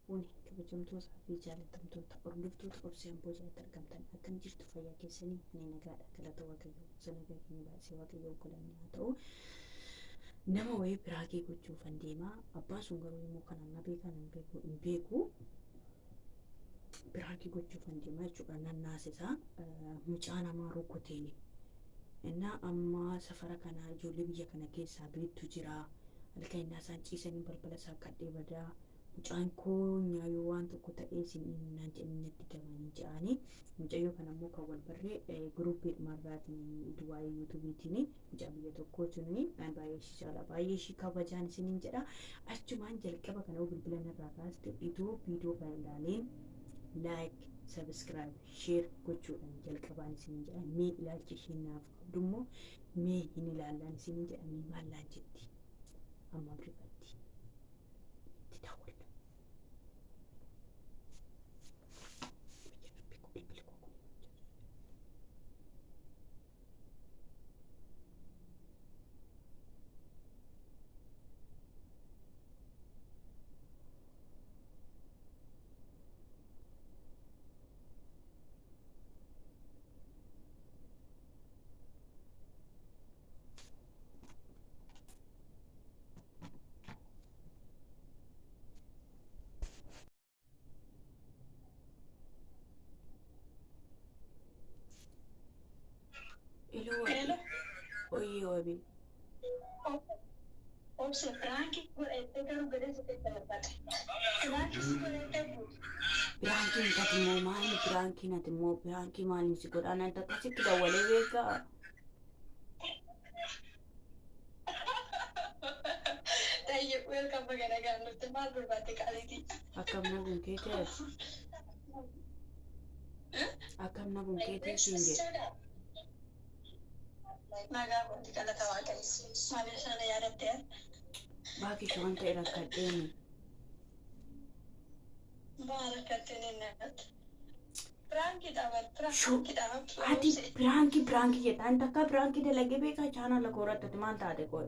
Fuune kabajamtootaa fi jaallatamtoota hordoftoota Obsee Amboo jalatti argamtan akkam jirtu fayyaa keessanii ani nagaadha galata Waaqayyoo gosa nagaa keenya baay'isee Waaqayyoo galanni haa ta'u. Nama wayii piraakii gochuufan deema abbaan sun garuu immoo kanaan na beekaa nan beeku hin beeku piraakii gochuufan deema jechuudha nan naasisa mucaa namaa rukuteeni. Innaa amma safara kana ijoollee biyya kana keessaa beektu jira. Halkan innaa isaan ciisanii balbala isaa kadhee badaa. Mucaan koo nyaayoo waan tokko ta'ee isin naan jedhanii natti gamanii jedhanii. Mucayyoo kana immoo kan wal barree giruuppii dhumarraatiin waa'ee yuutuubiitiin mucaa biyya tokkootiin baay'ee ishii jaala baay'ee ishii kabajaan isiniin jedha. Achumaan jalqaba kana bilbila narraa kaaste itoo viidiyoo kana ilaaleen like, subscribe, share gochuudhaan jalqabaan isiniin jedha. Mee ilaalchi isheen naaf qabdu immoo mee hin ilaallaan isiniin jedha. Mee maal naan jetti? Amma rifatti. Itti daawwalla. Biyya rabbi koo bilbili koo kun hin hojjetu. Hello wabi. Oyyee wabi. Obse piraankii godhattee garuu gadi sitti darbate. Piraankii si godhattee buutu. Piraankiin ati immoo maali piraankiin ati immoo piraankii maaliin si godhaa nan akkasitti dawwalee beekaa. Tayyee welcome baga nagaan dhufte maal barbaadde qaaliitii? Akkam naguun kee ta'e akkam naguun kee ta'e siin jedhe. Nagaa kooti galata Waaqayyo. Maaliif sana yaadattee? Baakii waan ta'e rakkadheeni. Maal rakkatteen hin nyaatu? Piraankiidha bar Shuu piraankiidha ati obse. piraankii piraankii jetta ani takka piraankii dalagee beekaa chaanaala koo irratti ati maal taate qoy.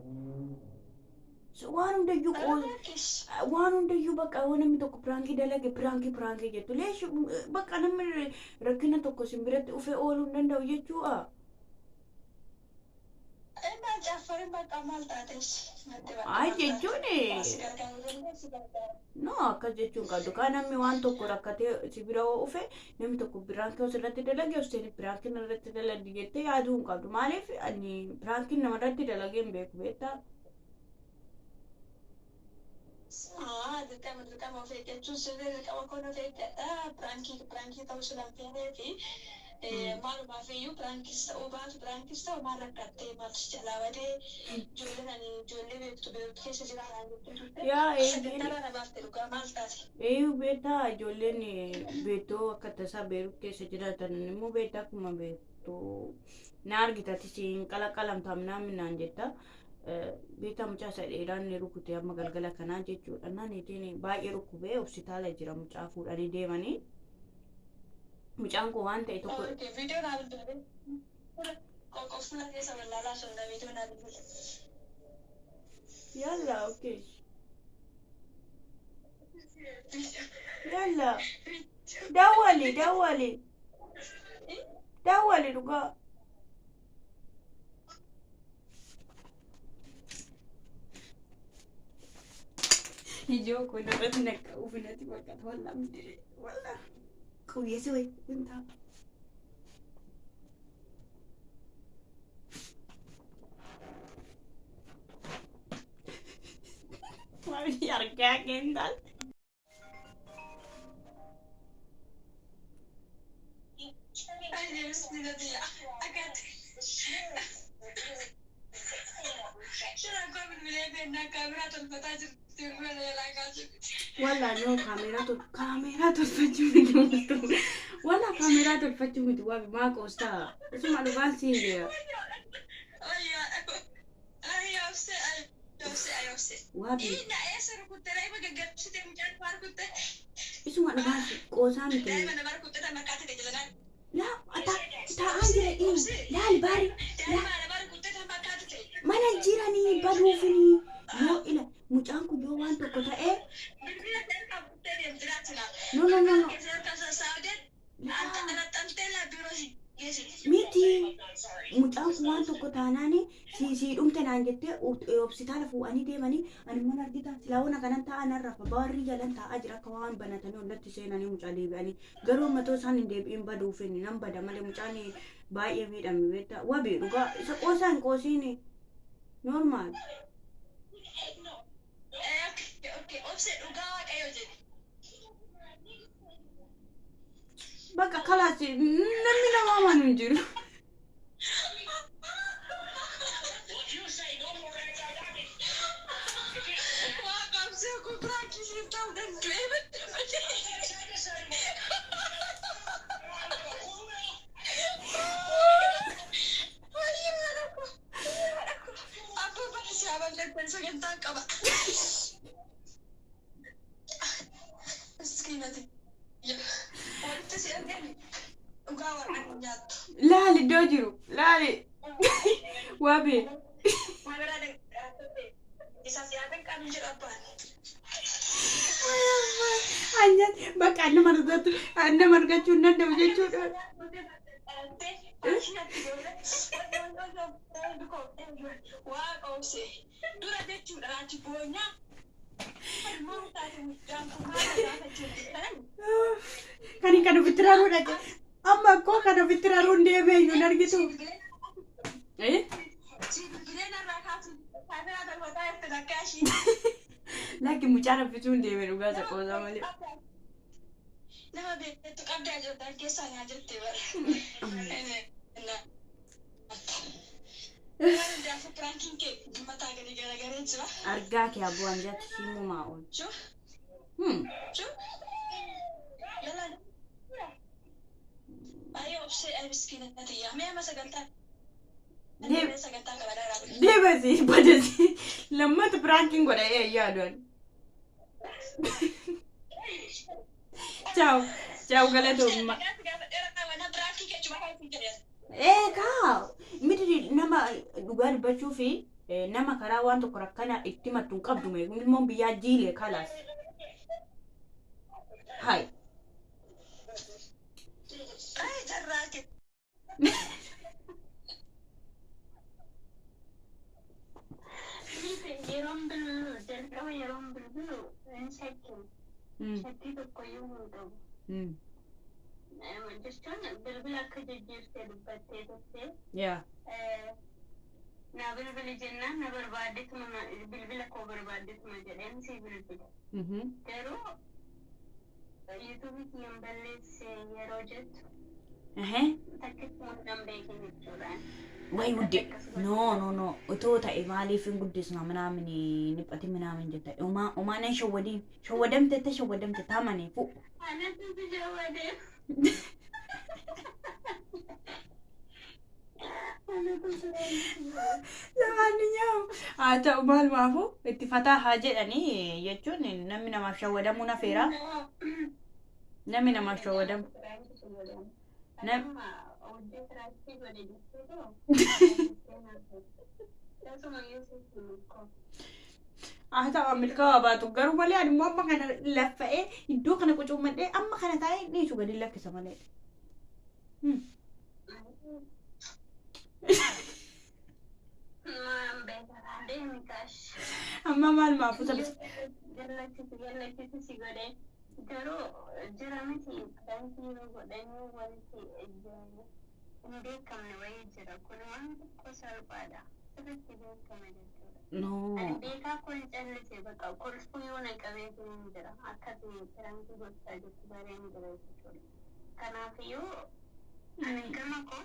Waan hundayyuu Piraankiis. waan hundayyuu bakka yoo namni tokko piraankii dalage piraankii piraankii jettu leeshu bakka namni rakkina tokko sin biratti dhufee ooluu hin danda'u jechuudha. Innaa caaffarin bakka maal taates? Natti bakka Ay maal taate? jechuun As gargaaruu dandeessi gargaara. no akkas jechuun qabdu kaan namni waan tokko rakkatee si bira yoo dhufe namni tokko piraankii osoo irratti dalage osoo piraankiin irratti dalage jettee yaaduu hin qabdu maaliif ani piraankiin nama irratti dalagee hin beeku beektaa. Dirqama dirqama of eeggachuun sirrii dirqama kun of eeggadha. Piraankii piraankii ta'uu sun hafeenee fi maalumaaf iyyuu piraankis ta'uu baatu piraankis ta'u maal rakkattee maaltu si jalaa badee ijoolleen ani ijoollee beektu beektu keessa jiraatan jettee turte. Yaa Sagantaa na baafte dhugaa maal taate? Eeyyuu beektaa ijoolleen beektoo akka tasaa Beerut keessa jiraatan immoo beektaa akkuma beektu na argita ati siin qalaqalamta minaan jetta. Beektaa mucaa isa dheeraan ni rukute amma galgala kanaa jechuudha. Naan ittiin baay'ee rukkubee hospitaala jira mucaa fuudhanii deemanii. Mucaan kun waan ta'e tokko Okay, viidiyoo naa bilbile. Qoqqooftuu keessa wallaalaa sun viidiyoo naa bilbile. Yalla okay. Yalla dawwali dawwali dawwali dhugaa. Ijoo kun irratti naqqa'uuf natti fakkaata wallah wallah qawweessa wayi intaa. Maal argaa kental. Wallah no kaameeraa tol kaameeraa tolfachuu miti mustu. Wallah kaameeraa tolfachuu miti waabi maa qoostaa. Isuma dhugaan siin jira. Waabi isuma dhugaan qoosaa miti. Laa taa'aan jira dhiin laal baari mana jiranii baduufinii yoo ila mucaan kun yoo waan tokko ta'ee No, no, no, no. Miti, mucaan kun waan tokko taanaan sii dhumte naan jettee hospitaala fuudhanii deemanii, ani immoo argita silaawwan kanan taa'an rafa baarrii jalan taa'aa jira, akka waan banatanii ollatti seenanii mucaa deebi'anii, garuu ammatoo isaan hin deebi'in baduuf inni nan bada malee. Mucaan baay'ee miidhame, beektaa? Wabii, dhugaa isa qoosaa hin qoosiin, normal. Obse, dhugaa Waaqayyo jedhe. Bakka kalaas namni nama amanu hin jiru. Waaqa, obsee kun piraankii siin ta'uu danda'e. Abbaa barsiisaa balleessan sagantaan qaba. Miskiinati. Walitti si argani dhugaa Waaqaan nyaattu. Laali, iddoo jiru laali, wabii. Isaaf yaadan qabnu jedhu abbaan. Anyan bakka nama argatu, nama argachuu hin danda'u jechuudha. Waaqa, obse dura jechuudha achi boonyaa. Maal taate mucaan kun, maal gaafachuu? Kan ofitti raruu dhaqe. Amma akkoo kan ofitti raruun deemee iyyuu hin argitu. Eh? Bilbileen irraa kaasu kaameraa tolfataa jirte takka ishii. Lakki, mucaan raffisuu hin deeme, dhugaa isa qoosaa malee. Nama beektu qabdaa jirtan keessaa naa jette bara. Hundaafuu piraankiin kee mataa gadi garagaree jira. Argaa kee abbu'aan jatti simumaa oolu. Shuu shuu. Yala. Baay'ee obsee, ay miskiina tiyyaa. Mee amma sagantaa. Sagantaa qabadaa. Deebasi badasi, lammata piraankiin godha ee yaaduan. Ciao ciao, galatoomma. Ee kaa miti, nama dhugaa dubbachuu fi nama karaa waan tokko rakkana itti himattu hin qabdu, mee ilmoon biyyaa jiile kalaas. Hai. Ay, carraa kee. Yeroon bilbilu, jalqaba yeroon bilbilu hin shakkin. Shakkii tokkoyyuu hin qabu. Jechuun bilbila akka jijjiirtee dubbattee turte. Yaa. Na bilbili jennaan na barbaadetuma, bilbila koo barbaadetuma jedheen si bilbile. Garuu yuutuubii kiyyaan balleesse yeroo jettu takkituma nan beekin jechuudha. Way gudde, no, no, no, otoo ta'e maaliif hin guddisna minaamin niphati minaamin jetta, umaa umaa nan shawwadiin shawwadamte ta shawwadamte taamane fu. Anatu si shawwadee. Anatu si. Lamaanyaa'u haa ta'u, maalumaafuu itti fataa haa jedhanii, jechuun namni namaaf shawwadamuu nafeera, namni namaaf shawwadamu. Nama hojii tiraaktii godhe jechuudha. Tasuma Yusuf Mulko. Haa ta'u, milkaa'aa baatu garuu malee, ani immoo amma kana laffa'ee iddoo kana qucuummadhee amma kana taa'ee dhiisu gadi lakkisa malee. Maan beekaa deemi kaash. Amma maal maafu sabis. Gallachiisu gallachiisu si godhe, garuu jira miti, baankii yeroo godhanii wanti hin beekamne wayii jira, kun waan xiqqoo salphaadha, sirriitti beekama jechuudha. No. Ani beekaa kun callise, bakka kolfuu yoo na qabeetu hin jira, akkasuma piraankii gochaa jirtu bareen jira jechuudha. Kanaafiyyuu ani gama koo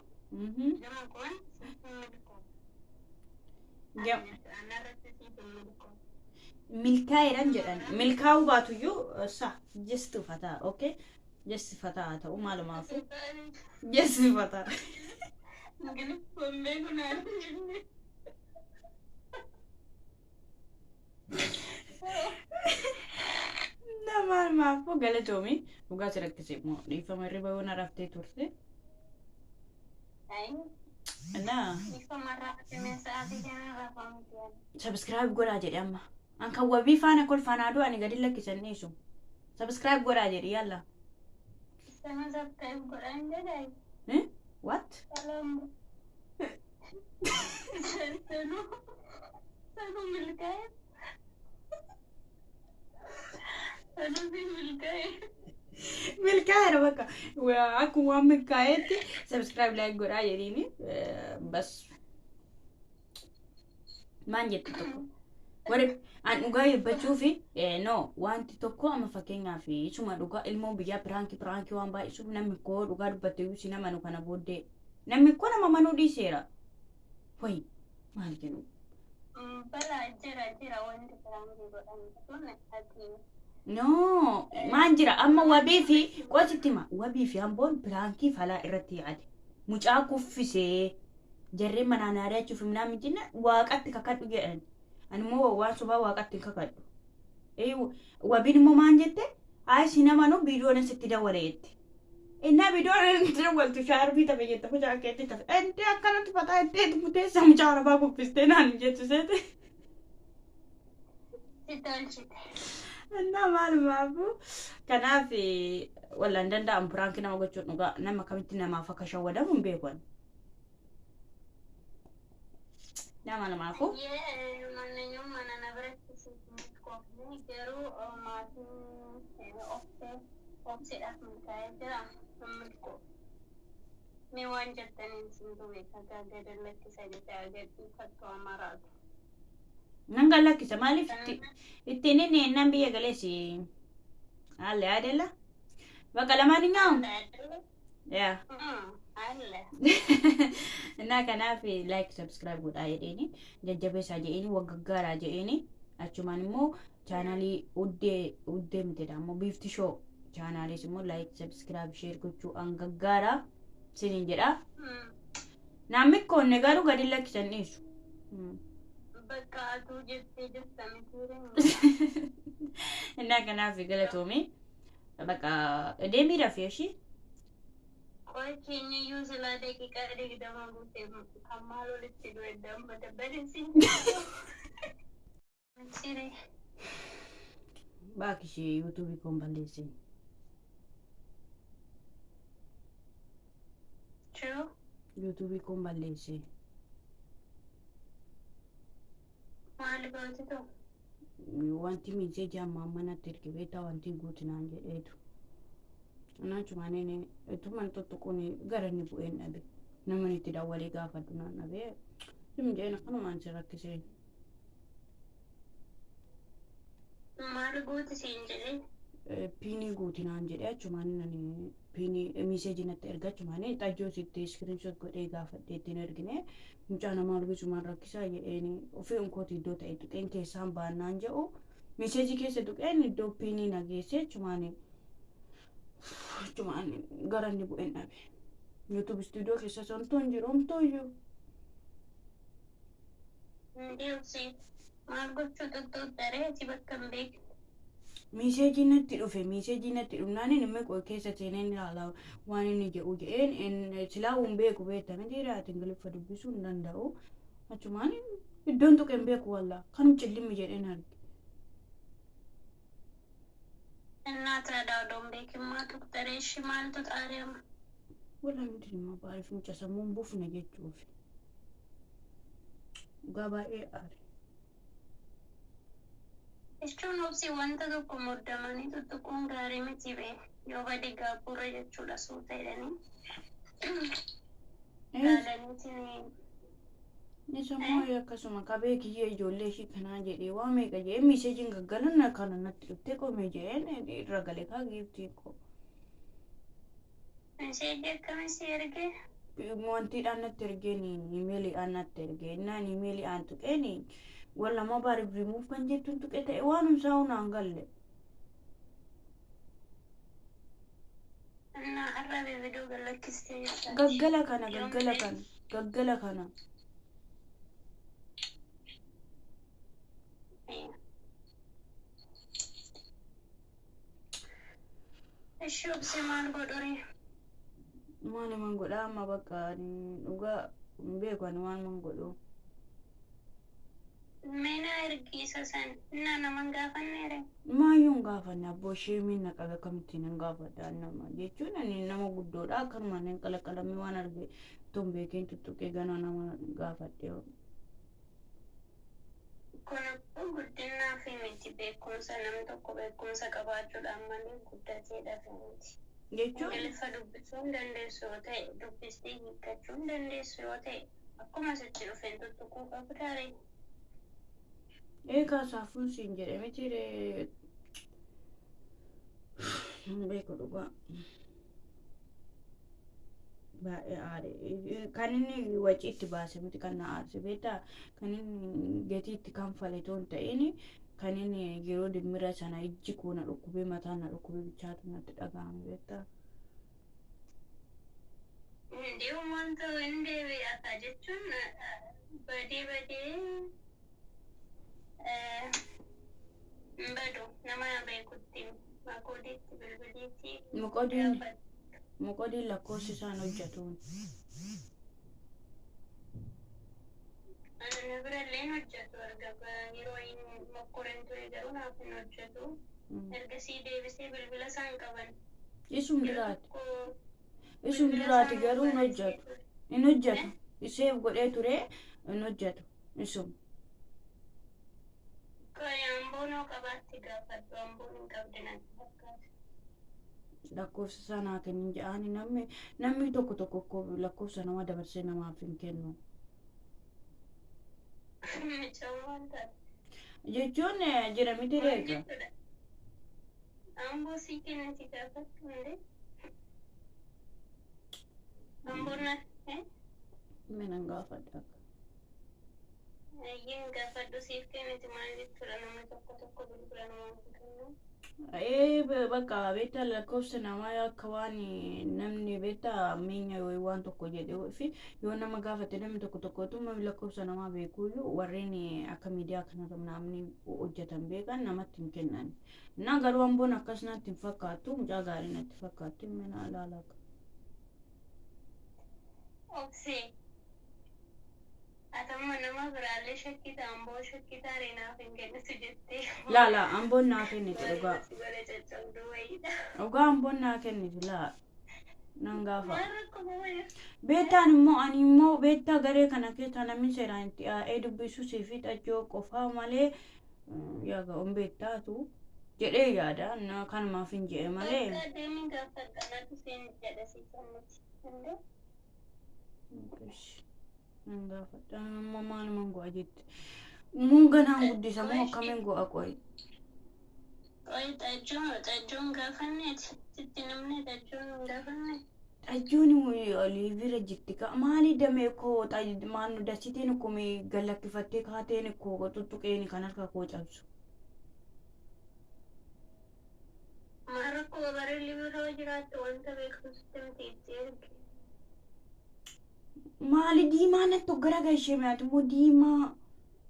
gama koon siif hin milkoofu. Anarratti siif hin milkoofu. Milkaa'eedhaan jedhan, milkaa'uu baatuyyuu sa just fataa, okay, just fataa haa ta'u, maalumaafu just fataa. Ingiliffaan beeku naan jenne. Nama maafu galatoomi, dhugaa si rakkise immoo dhiifama, hirriba yoo na raftee turte. Innaa subscribe godhaa jedhe amma. An kan wabii faana kolfaanaa du'a ani gadi lakkisan dhiisu. Subscribe godhaa jedhi yalla. Sana subscribe godhaan jedhaa. Eh? What? Salam. Sanu. Sanu milkaa'e. Sanu si milkaa'e. Milkaa'eera bakka. Akkuma waan milkaa'eetti subscribe like godhaa jedhiini. Bas. Maan jettu tokko. Warri an dhugaa dubbachuu fi no wanti tokko amma fakkeenyaaf isuma dhugaa ilmoon biyyaa piraankii piraankii waan baay'isuuf namni koo dhugaa dubbatte iyyuu si namanu kana booddee namni koo nama manuu dhiiseera. Wayi maal jedhu. Balaa jira jira wanti piraankii godhan sun ati. No maan jira amma wabii fi qositti hima wabii fi amboon piraankii falaa irratti yaade mucaa kuffisee jarreen manaan ari'achuuf minaa mijinna waaqatti kakadhu jedhan. Ani immoo waan sobaa waaqatti hin kakadhu. Wabiin immoo maan jette? Ayi si namanuu viidiyoon asitti dawwale jette. Innaa viidiyoon asitti dawwaltu shaarbii tafe jette mucaa keetti tafe. Intee akkanatti fataa intee buteessa mucaa arabaa kuffistee naan jettu seete. Si tolchite. Innaa maalumaafu kanaaf wallaan danda'amu piraankii nama gochuun dhugaa nama akkamitti namaaf akka shawwadamu hin beeku ani. Nama lamaafu. Manneen mana na biratti siif garuu maatiin obseedhaaf milkaa'ee jira. Milkoo. Mee waan jettaniin siin beeka gadi lakkisa jedhee gadhiifattu amaraatu. Nan galakkisa maaliif ittiin inni ennaan biyya galeessi haalli aadella. Bakka lamaan hin gahu. Yaa. Alle. Innaa kanaaf like subscribe godhaa jedheeni jajjabeessaa jedheeni waggaggaaraa jedheeni achumaan immoo chaanaalii uddee uddee miti immoo biifti shoo chaanaaliis immoo like subscribe share gochuu angaggaaraa siniin jedha. Namni koonne garuu gadi lakkisan dhiisu. Bakka aduu jettee jirta miti. Innaa kanaaf galatoome bakka deemii rafee ishii. Qoy keenya iyyuu silaa daqiiqaa 20 guutee kan maal olitti du'e dambata badinsi. Siree. Baak ishee yuutuubii koon balleesse. True. Yuutuubii koon balleesse. Maal gootitu? Wanti miiseeji amma ammanatti erge beektaa wanti guutinaan jedheetu. Anaachumaan inni ittumaan tuttuquun gara inni bu'een dhabe. Namni itti dawwalee gaafadhu naan dhabee. Sim jedheen akkanumaan si rakkiseen. Maal gooti siin jedhee? Piinii guutinaan jedhee achumaan nani piinii miiseeji natti erga achumaan xajjoo sitti iskiriinshoot godhee gaafadhee ittiin ergine mucaa namaa argisumaan rakkisaa jedheen ofii onkooti iddoo ta'e tuqeen keessaan baannaan jedhu miiseejii keessa tuqeen iddoo piinii nageessee achumaan achumaan gara inni bu'een dhabe. YouTube istuudiyoo keessa sontoon hin jiru homtuu iyyuu. Deemsi. Maal gochuu tuttuuttaree ati bakka hin beekne. Miiseejii natti dhufe miiseejii natti dhufnaan inni qoe keessa seeneen ilaala waan inni jedhu jedheen silaa hin beeku beektame dhiiraati ingiliffa dubbisuu hin danda'u. Achumaan iddoon tuqe hin beeku wallaa kan cillimmi jedheen arge. Innaa taadaa odoo hin beekin maa tuqxaree ishii maaltu xaari'ama? Walaa nuti immoo baay'ee mucaa sammuun buufne jechuuf. Dhugaa baay'ee aare. Jechuun obsi wanta tokko muddamanii tuttuquun gaarii miti bee yoo bade gaabburra jechuudha suuta jedhanii. Laalaniitiin Ni sammuu akkasuma qabee kiyyee ijoollee ishii kanaa jedhee waa meeqa jedhee miiseejiin gaggalan kana natti dhuftee qomee jedheen irra galee kaa giiftii koo. miseejii akkamii si ergee? Wantiidhaan natti ergeen imeeliidhaan natti ergee naan imeeliidhaan tuqeen walla mobile remove kan jettuun tuqe ta'e waanum isaa hunaan galle. Innaa har'a viidiyoo galakkistee jirta. Gaggala kana gaggala kana gaggala kana. Ishii obsi maal godhuree? Maal man godhaa amma bakka ani dhugaa hin beeku ani waan man godhu. Meena ergiisa san na naman gaafanneere. Maayyuu hin gaafanne abboo ishee minna qabe akkamittiin hin gaafadha nama jechuun ani nama guddoodha akkanuma hin qalaqalamee waan arge otoo hin beekiin tuttuqee ganaa nama gaafadhe. Kun guddinaa fi miti beekumsa namni tokko beekumsa qabaachuudhaan malee guddateedhaaf miti. Jechuun Ingiliffa dubbisuu hin dandeessu yoo ta'e, dubbistee hiikkachuu hin dandeessu yoo ta'e, akkuma sitti dhufeen tuttuquu qabdaare. Eegaa saafuun siin jedhe miti ree hin beeku dhugaa. Baay'ee aare. Kan inni wacii itti baase miti kan na aarse beektaa kan inni gatii itti kanfale otoo hin ta'in kan inni yeroo dimmira sana ijji koo na dhukkubee mataan na dhukkubee bichaatu natti dhaga'ame beektaa. Deemuun ta'u hin deebi'ata jechuun badee badee hin badu nama beekutti makoodiitti bilbiliitti Moqodiin moqodiin lakkoofsi isaan hojjetuun. Na birallee hin hojjetu erga yeroo inni mokkoreen ture garuu naaf hin hojjetu. Ergasii deebisee bilbila isaan qaban. Isum duraati. Isum duraati garuu hin hojjetu. Hin hojjetu. Iseef godhee ture hin hojjetu. Isum. Amboon hoo qabaatti gaafadhu amboon hin qabdi natti fakkaata. Lakkoofsa isaa naa kennin jedhaani namni tokko tokko lakkoofsa nama dabarsee namaaf hin kennu. Mucaan waan taate. Jechuun jira miti reega. Amboo sii kenniti gaafadhu malee. Amboon natti. Minan gaafadha akka. Ayyin gaafadhu siif kenniti maal jechuudha nama tokko tokko bilbila namaaf kennu. Ee bakka beektaa lakkoofsa namaa akka waan namni beektaa minya yoo waan tokko jedhee fi yoo nama gaafate namni tokko tokkotu lakkoofsa namaa beekuyyuu warreen akka miidiyaa kanarra namni hojjetan beekan namatti hin kennan. Innaa garuu amboon akkas natti hin fakkaattu mucaa gaarii natti fakkaatti mina ilaala akka. Obsee. Atamma nama biraallee shakkita amboo shakkita naaf hin kennitu jettee. Laala amboon naa kenniti dhugaa. Godhe caccabduu wayiidha. Dhugaa amboon naa kenniti laa. Nan gaafa. Maal rakkoo wayii? Beektaan immoo ani immoo beektaa garee kana keessa namni seeraan itti yaa'ee dubbisu fi xajjoo qofaa malee yaaga on beektaatu jedhee yaada na kanumaaf hin jedhe malee. Bakka deemii gaafadha natti seen jedha si kenniti. Hundee? Nan gaafadha amma maalumaan go'a jette. Muun ganaan guddisa moo akkamiin go'a qo'i? Qoyi xajjoon xajjoon gaafanneeti. Sitti namni xajjoon hin gaafanne. Xajjoon bira jirti ka maali damee koo maannu dasiteen koo gallakkifattee kaateen koo tuttuqeen kan harka koo cabsu. Maal rakkoo barelli biroo jiraattu wanta beekumsitti miti itti erge. Maali diimaa natti gara gashee mi'aati immoo diimaa.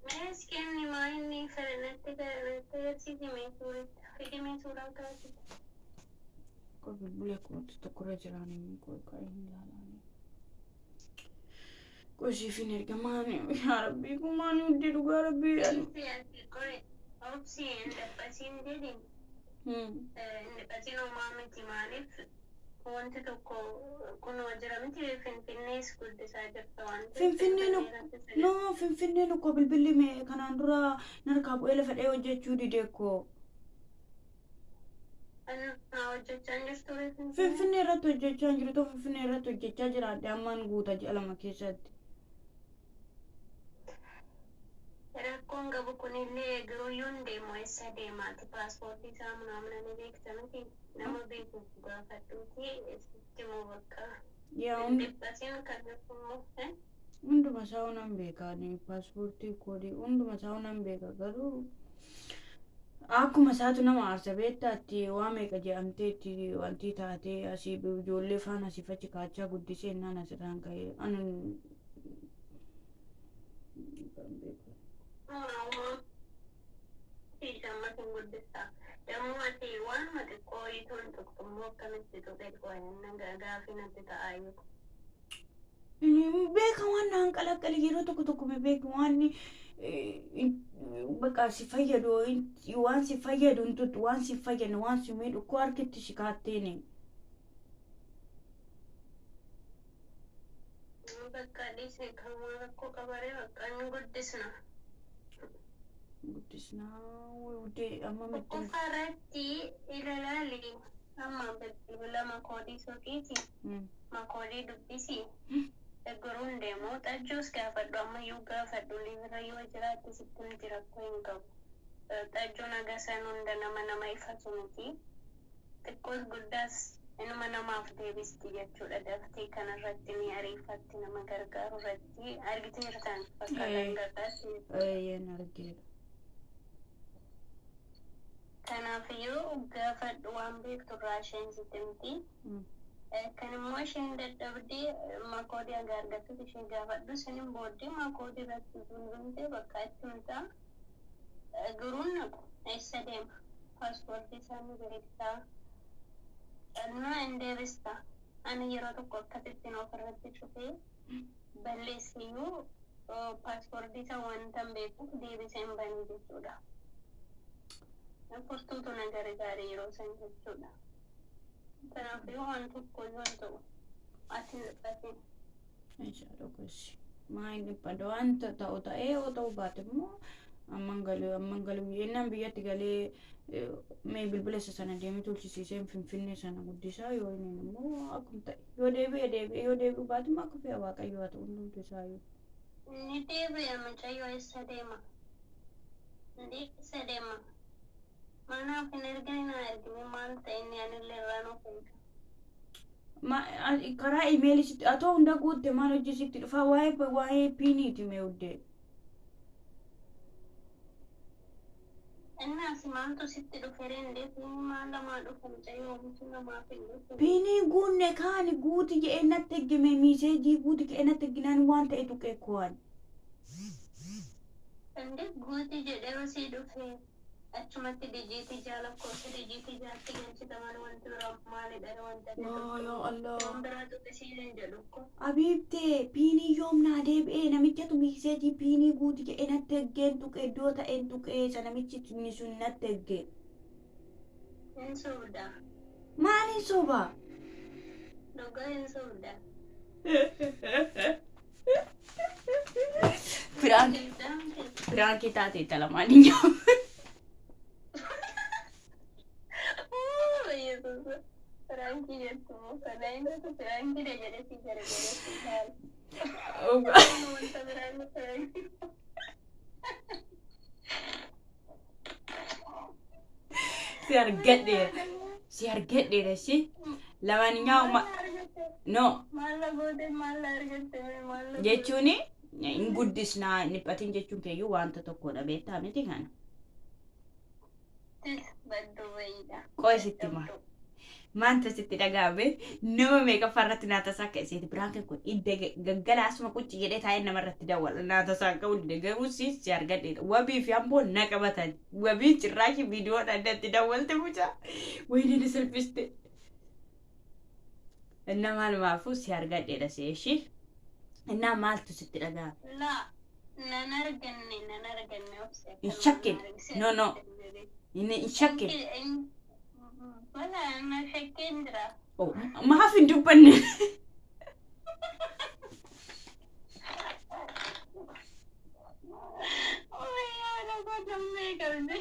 Mees kenni maa inni fedhanatti fedhanatti agarsiisi mee suuricha. Fidi mee suuraa kaasite. Qoy bilbila kootti tokkorra jiraan inni qoy kan hin ilaalaani. Qoy siif hin erga maani yaa rabbii kun maani hundi dhugaa rabbii. Obsi ati qoy obsi hin dhaphasiin jedhi. Hin dhiphasin homaa miti maaliif wanti tokko kunoo jira miti Finfinnees guddisaa jirta waan ta'eef. Finfinneen no Finfinneen ukkoo bilbilli mee kanaan dura narkaa bu'ee lafa dha'ee hojjechuu dide koo. Hojjechaa hin jirtu Finfinnee. Finfinnee irratti hojjechaa hin jiru Finfinnee irratti hojjechaa jiraadhe ammaan guuta ji'a 2 keessatti. Rakkoon qabu kunillee garuuyyuu hin deemu eessa deemaati paaspoortii isaa munaamna ni beekta miti nama beeku gaafadhuuti sitti moo bakka. Yaa Hin dhiphasin kanaaf immoo. Hunduma isaa nan beeka paaspoortii koodii hunduma isaa nan beeka garuu akkuma isaatu nama aarsa beektaatti waa meeqa jedhamteetti wanti taatee asii ijoollee faana asii fachi kaachaa guddisee naan asirraan ka'ee anu. Dammoo ati waanuma xiqqoo itoon tuqxu immoo akkamitti tuqe gaafii natti ta'aa jiru. Beeka waan naan qalaqqale yeroo tokko tokko beeka waan Bakka si fayyadu, waan si fayyadu hin tuttu, waan si fayyadne, waan si miidhu koo harkitti si kaatteeni. Bakka dhiisee kan rakkoo qabaree bakka inni guddisna. Guddisnaa wuddee amma miti. Tokkoffaa irratti ilaalaali amma bilbila makoodii soqiiti. Makoodii dubbisi. Eguruun deemu xajjuus gaafadhu, ammayyuu gaafadhu, libira yoo jiraatte sitti miti, rakkoo hin qabu. Xajjuun agasan hunda nama ifatu miti. Xiqqoos guddaas inuma namaaf deebisti jechuudha. Daftee kanarratti ni ariifatti, nama gargaaru irratti argiteertaan fakkaatan gargaarti. Eeyyeen argeera. Kanaafiyyuu gaafadhu, waan beektu irraa isheen sitti miti. Kan immoo isheen dadhabdee makoodii haga argattutti ishee gaafadhu. Sinin booddee makoodii irratti hundumtee bakka itti himtaa. Guruun naqu eessa deema? Paaspoortii isaanii beektaa. Naa hin deebista. Ani yeroo tokko akkasittiin ofirratti cufee balleessiyyuu paaspoortii isaa wanta hin beekuuf deebisee hin bane jechuudha. Furtuutu na gargaare yeroo san jechuudha. Kanaafuu waan tokko yoo ta'u ati hin dhiphatin. Meeshaa gosi. Maa hin dhiphadha, waan ta'u ta'ee, yoo ta'u baate immoo amman galu, amman galu jennaan biyyatti galee mee bilbila isa sana deemee tolchisiisee Finfinnee sana guddisaa, yoo inni immoo akkuma ta'e yoo deebi'e deebi'e, yoo deebi'u baate immoo akka fe'a Waaqayyoo haa ta'u hundumtu isaa yoo. Ni deebi'a mucayyoo, eessa deema? Eessa deema? Manaaf hin ergine, naa ergine, maal ta'e inni anillee irraan of eega. Karaa imeelii sitti atoo hunda guutte maal hojii sitti dhufa, waa'ee piiniiti mee huddee. Innaas maaltu sitti dhufe rendee? Piinii maal lamaa dhufu mucayyoo, homtuu namaaf hin dhufu. Piinii guunne kaani guuti jedhee natti ergime, miiseejii guuti jedhee natti erginaan waan ta'e tuqee kuwaan. Indee guuti jedhee sii dhufe achumatti dijiitii jaa, lakkoofsa dijiitii jaatti galchita malee wanti biraa maalidha wanta ati Waa yaa Allah. waan biraa tuqe siin hin jedhu ko. Abiibtee, piinii yoom naa deebi'ee? Namichatu miiseejii piinii guuti jedhee natti ergeen tuqe, iddoo ta'een tuqee isa namichi inni sun natti erge. Hin sobda. Maaliin soba? Dhugaa hin sobda. Piraanki piraankii taate itti lamaan. Yesuus, piraankii jettu kana inni piraankiidha jedhee si gargaaree si ilaala. Wanta biraa inni piraankii. Si argadheera. Si argadheera ishee. Lamaan no. Maal goote, maal argatte, maal? Jechuun hin guddisnaa, hin dhiphatin jechuun keeyyuu wanta tokkodha, beektaa miti kana. Badduu wayiidha. Qoy sitti maal? Maanta sitti dhaga'ame, nama meeqaffaa irratti naata isaa akka iseeti biraan kun idda gaggala asuma qucci jedhee taa'ee namarratti dawwala, naata isaa akka hundi garuu si argadheedha. Wabii fi ammoo na qabatan, wabii cirraashii viidiyoodhaan natti dawwalte, mucaa wayini ni salphiste. Inna maalumaafuu si argadheedha si ishii. Innaa maaltu sitti dhaga'ame? Laa, nan arganne, nan arganne, obse. Hin shakkin. No, no. Inni hin shakkin. Bala na shakkeen jira. Oh, maaf hin dubbanne? Wayyaa lafa dammee qabde.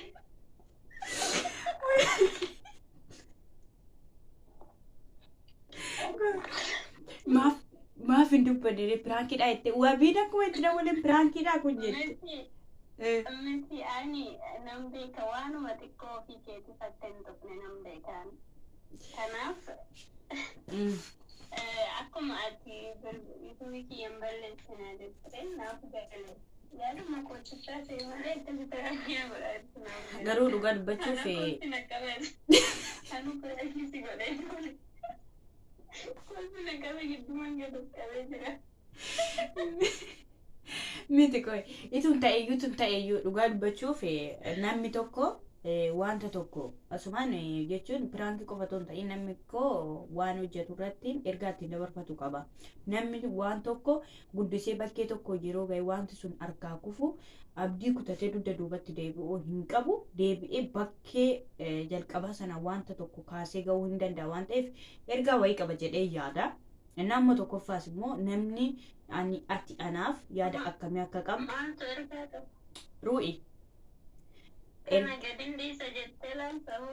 Maaf hin dubbanne? Piraankiidha jettee wabiin akkuma itti dawwaleen piraankiidha kun jette. Miti miti, ani nan beeka, waanuma xiqqoo ofii keetiif akka hin tuqne nan beekaan. Kanaaf akkuma ati yuutuubii kiyya hin balleessina jettee naaf gale. Yaaduma kootichaa ta'e malee akkasi piraankiyaa godhaatti naaf gale. Garuu dhugaa dubbachuuf Kolfi na qabate. Anu piraankii si godhee ture. Kolfi na qabe, gidduuman gad of qabee jira. Miti, qoy, itun ta'eyyuu, tun ta'eyyuu, dhugaa dubbachuuf namni tokko Wanta tokko asumaan jechuun piraankii qofa otoo hin ta'in namni koo waan hojjetu irratti ergaa ittiin dabarfatu qaba. Namni waan tokko guddisee bakkee tokko yeroo ga'e wanti sun harkaa kufu abdii kutatee dugda duubatti deebi'uu hin qabu. Deebi'ee bakkee jalqabaa sana wanta tokko kaasee ga'uu hin danda'a waan ta'eef ergaa wayii qaba jedhee yaada. Inni amma tokkoffaas immoo namni ani ati anaaf yaada akkamii akka qabdu Maaltu ergaa qaba? Ru'i. Kana gadin dhiisa jettee laaltamu.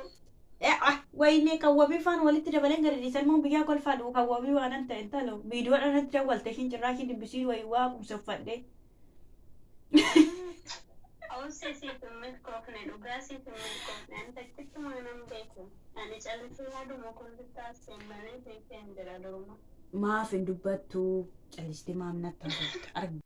Wayinee kan wabii faan walitti dabaleen gadi dhiisan immoo biyyaa kolfaa dhufu kan wabii waan an ta'e talo viidiyoodhaan natti dawwalte ishiin cirraa ishii dubbisii wayii waa qubsaffadhe. Obsi siif hin milkoofne, dhugaa siif hin milkoofne, ani takkittuma nan beeku. Ani callisee yaaduma kun taasiseen malee beekee hin jira duruma. Maaf hin dubbattu, callistee maaf natti haasofta?